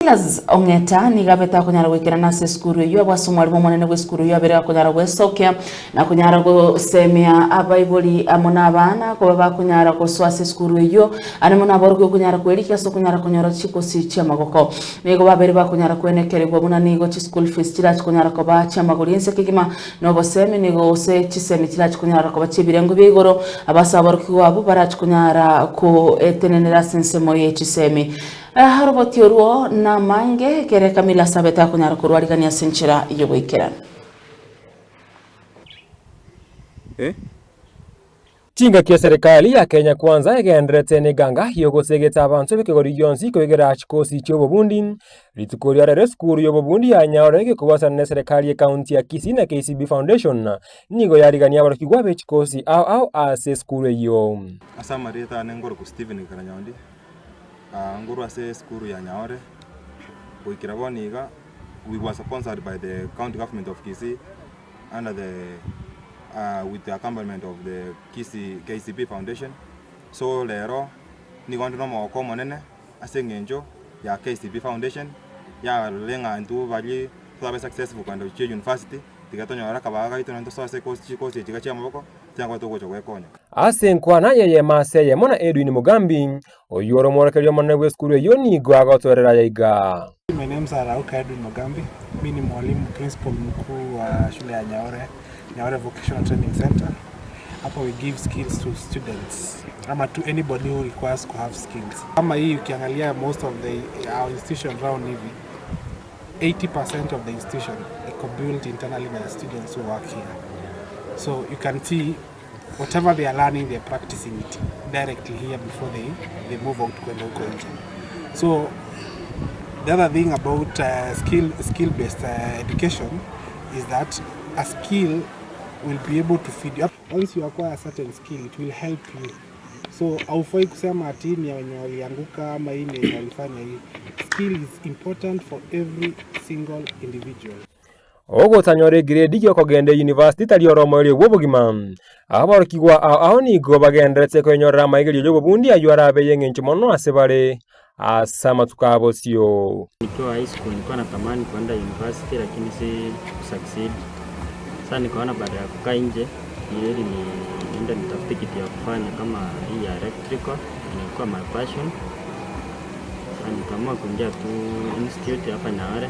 Silas Ong'eta nigo abete akonyara goikerana ase esukuru eyio abwo ase omwalimu omonene bw'esukuru eyio abere akonyara gwesokia na konyara gosemia abaibori amo na abana koba bakonyara gosoa ase esukuru eyio ande mono aborokigwa okonyara kwerikia ase okonyara konyora chikosi chi'amagoko. Nigo babere bakonyara kwenekerigwa buna nigo chischool fees chirachi konyara koba chi'amagori ense kegima na obosemi nigo gose chisemi chirachi konyara koba chi'ebirengo bia igoro abase aborokigwa abwo barachi konyara goetenenera ase ensemo ye chisemi. Oroboti orwo namange, kera ekamila ase abete akonyara korwarigania ase enchera y'ogoikeranu. Chingaki eserekari ya Kenya Kwanza egendererete neganga y'ogosegeta abanto b'ekegori gionsi koigera chikosi chi'obobundi. Rituko ria rero esukuru y'obobundi ya Nyaore egekobwatana neserekari y'ekaunti ya Kisii na KCB Foundation nigo yarigania aborokigwa be chikosi ao ao ase esukuru eyio. Ase amarieta ane nkorokwa Stephen Karanyondi. Nkorwa ase esukuru ya Nyaore, goikera bono iga, we were sponsored by the county government of Kisii under the with the accompaniment of the Kisii KCB foundation. So rero nigo nde na omogoko omonene ase eng'encho ya KCB foundation yarorire ng'a intwe baria twabe successful kogenda gochia university, tiga tonyore akabaga gaito naende tosoe ase ekosi chikosi echi iga chia amaboko. tiagocha togocha gwekonya. Ase enkwana y'eyemo ase eyemo na Edwin Mugambi, oyio ore omworokereria omonene bw'esukuru eyio nigo agotoerera aya iga. My name is Arauka Edwin Mugambi, mi ni mwalimu principal mkuu wa shule ya Nyaore, Nyaore Vocational Training Center. Hapa we give skills to students ama to anybody who requires to have skills. Kama hii ukiangalia most of the our institution round hivi 80% of the institution iko built internally by the students who work here. So you can see whatever they are learning, they are practicing it directly here before they, they move out kwenda huko nje. So the other thing about uh, skill, skill based uh, education is that a skill will be able to feed you. Once you acquire a certain skill, it will help you. So haufai kusema ati hii ni ya wenye walianguka ama hii ni yenye walifanya hii. Skill is important for every single individual. Ogotanyora egiredi gi'okogenda eyunivasiti tari oro omoerio bw'obogima. Aborokigwa ao ao nigo bagendererete koenyorera amaigerio y'obobundi ayio arabe ay'engencho mono ase bare ase amatuko a bosio. Nikiwa high school nilikuwa natamani kuenda university lakini si succeed. Sasa nikaona baada ya kukaa nje ni heri ni niende nitafute kitu ya kufanya kama hii ya electrical ilikuwa my passion. Sasa nikaamua kuingia tu institute hapa Nyaore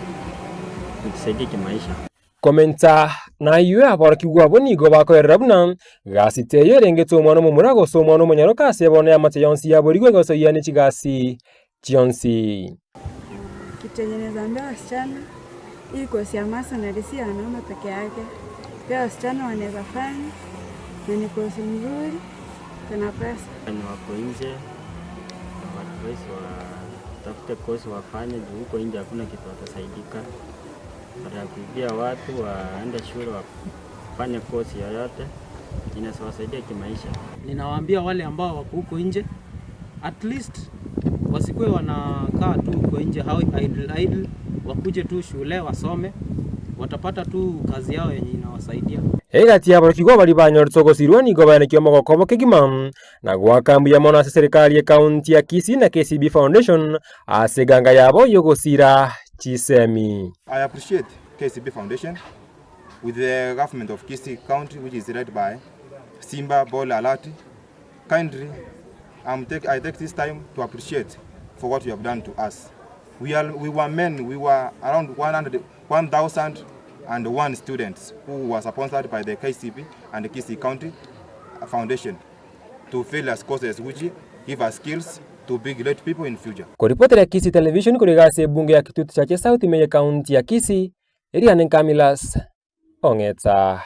nijisaidie kimaisha. Komenta nayio aborokigwa abwo nigo bakoerera buna gasi teiyo erengete omwana omomura gose omwana omonyaroka ase bono eamate yonsi yaborigwe egosoyia ne chigasi chionsi. Kitu yenye naeza ambia wasichana, hii kosi ya masonry si ya wanaume peke yake, pia wasichana wanaeza fanya na ni kosi mzuri, iko na pesa. Wenye wako nje nawaadvise watafute kosi wafanye juu huko nje hakuna kitu watasaidika. Baada ya kuibia watu waende shule wafanye kosi yoyote inaweza wasaidia kimaisha. Ninawaambia wale ambao wako huko nje at least wasikuwe wanakaa tu huko nje idle idle, wakuje tu shule wasome, watapata tu kazi yao yenye inawasaidia. Egati y'aborokigwa baria banyorete ogosirwa nigo baenekia omogoko obo kegima, na goaka mbuya mono ase serikali y'ekaunti ya Kisii na KCB Foundation ase eganga yabo y'ogosira chisemi. I appreciate KCB Foundation with the government of Kisii County which is led by Simba Bole Alati. Kindly, I'm take, I take this time to appreciate for what you have done to us. We, are, we were men, we were around 100, 1,001 students who were sponsored by the KCB and the Kisii County Foundation to various courses which give us skills to be great people in future. Koripotera Kisii Television korwa ase ebunge ya Kitutu Chache South ime ye county ya Kisii, Eriane Camillus Ong'etsa.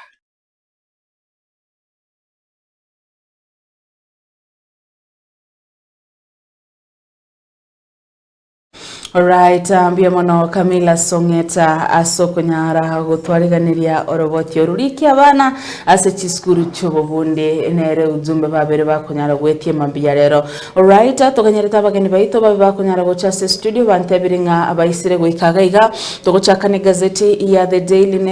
Alright, mbuya mono Camilla Song'eta ase okonyara gotwariganeria oroboti oru rikia abana ase chisukuru chi'obobundi nere ujumbe babere bakonyara gwetiema mbuya rero. Alright, toganyerete abageni baito babe bakonyara gocha ase studio bantebire ng'a baisire goika iga iga togochaka ne gazeti ya The Daily.